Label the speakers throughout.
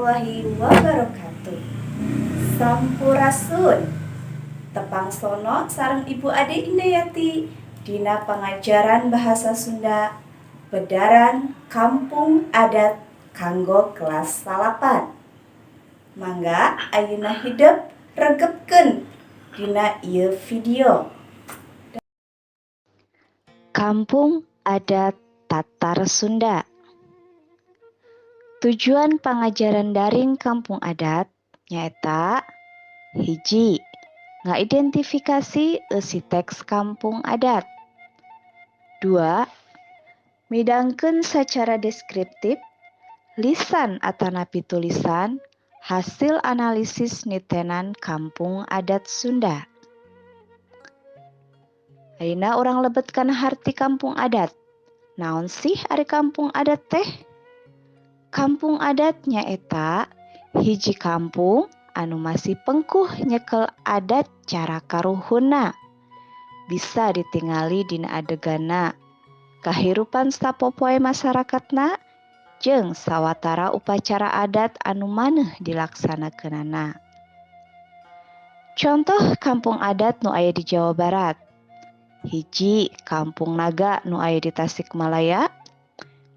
Speaker 1: Warahmatullahi wabarakatuh. Sampurasun. Tepang sono sareng Ibu Ade Indayati dina pangajaran bahasa Sunda pedaran Kampung Adat kanggo kelas 9. Mangga ayeuna hidep regepkeun dina ieu video. Kampung Adat Tatar Sunda. Tujuan pangajaran daring kampung adat nyaeta 1, ngaidentifikasi eusi teks kampung adat. 2, midangkeun sacara deskriptif lisan atanapi tulisan hasil analisis nitenan kampung adat Sunda. Ayeuna urang lebet kana harti kampung adat. Naon sih ari kampung adat teh? Kampung adat nyaeta hiji kampung anu masih pengkuh nyekel adat cara karuhunna. Bisa ditingali dina adeganna, kahirupan sapopoe masyarakatna, jeung sawatara upacara adat anu maneh dilaksanakeunana. Contoh kampung adat nu aya di Jawa Barat. 1, Kampung Naga nu aya di Tasikmalaya.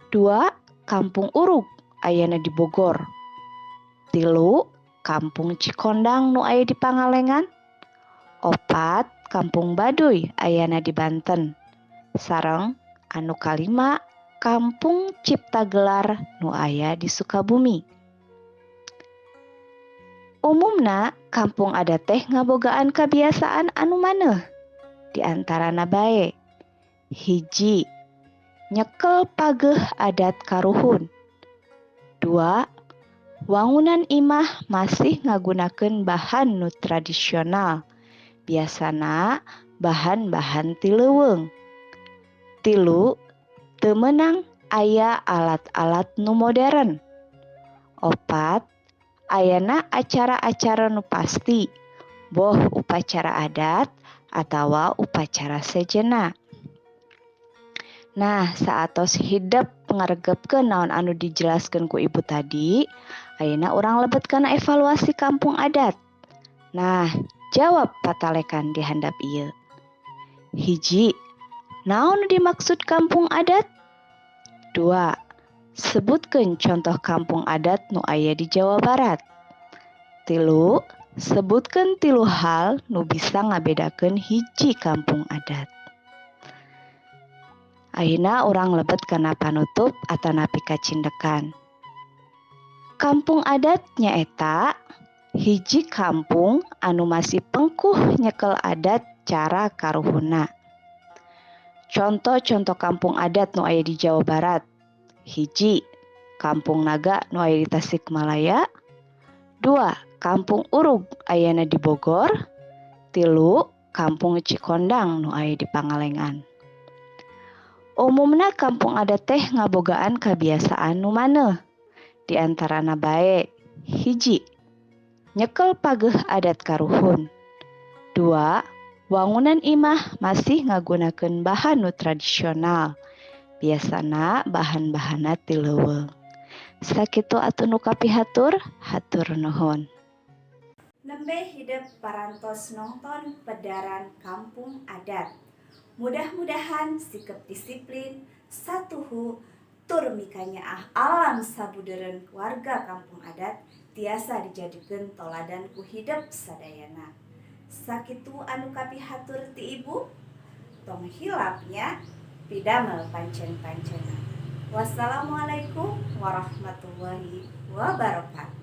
Speaker 1: 2, Kampung Urug ayana di Bogor. 3, Kampung Cikondang nu aya di Pangalengan. 4, Kampung Baduy ayana di Banten. Sareng anu kalima, Kampung Ciptagelar nu aya di Sukabumi. Umumna kampung adat teh ngabogaan kabiasaan anu maneh. Di antarana bae: 1, nyekel pageh adat karuhun. 2, wangunan imah masih ngagunakeun bahan nu tradisional, biasana bahan-bahan ti leuweung. 3, teu meunang aya alat-alat nu modern. 4, ayana acara-acara nu pasti, boh upacara adat atawa upacara sejenna. Nah, saatos hidep ngaregepkeun naon anu dijelaskeun ku ibu tadi, ayeuna urang lebet kana evaluasi kampung adat. Nah, jawab patalekan di handap ieu. 1, naon nu dimaksud kampung adat? 2, sebutkeun contoh kampung adat nu aya di Jawa Barat. 3, sebutkeun 3 hal nu bisa ngabedakeun hiji kampung adat. Ayeuna urang lebet kana panutup atanapi kacindekan. Kampung adat nyaeta hiji kampung anu masih pengkuh nyekel adat cara karuhunna. Contoh-contoh kampung adat nu aya di Jawa Barat. 1, Kampung Naga nu aya di Tasikmalaya. 2, Kampung Urug ayana di Bogor. 3, Kampung Cikondang nu aya di Pangalengan. Umumna kampung adat teh ngabogaan kabiasaan nu maneh. Di antarana bae: 1, nyekel pageh adat karuhun. 2, wangunan imah masih ngagunakeun bahan nu tradisional, biasana bahan-bahanna ti leuweung. Sakitu atuh nu kapihatur, hatur nuhun. Nembe hidep parantos nonton pedaran kampung adat. Mudah-mudahan sikap disiplin, satuhu, tur mikanyaah alam sabudeureun warga kampung adat tiasa dijadikeun toladan ku hidep sadayana. Sakitu anu kapihatur ti ibu, tong hilap nya pidamel pancen-pancena. Wassalamualaikum warahmatullahi wabarakatuh.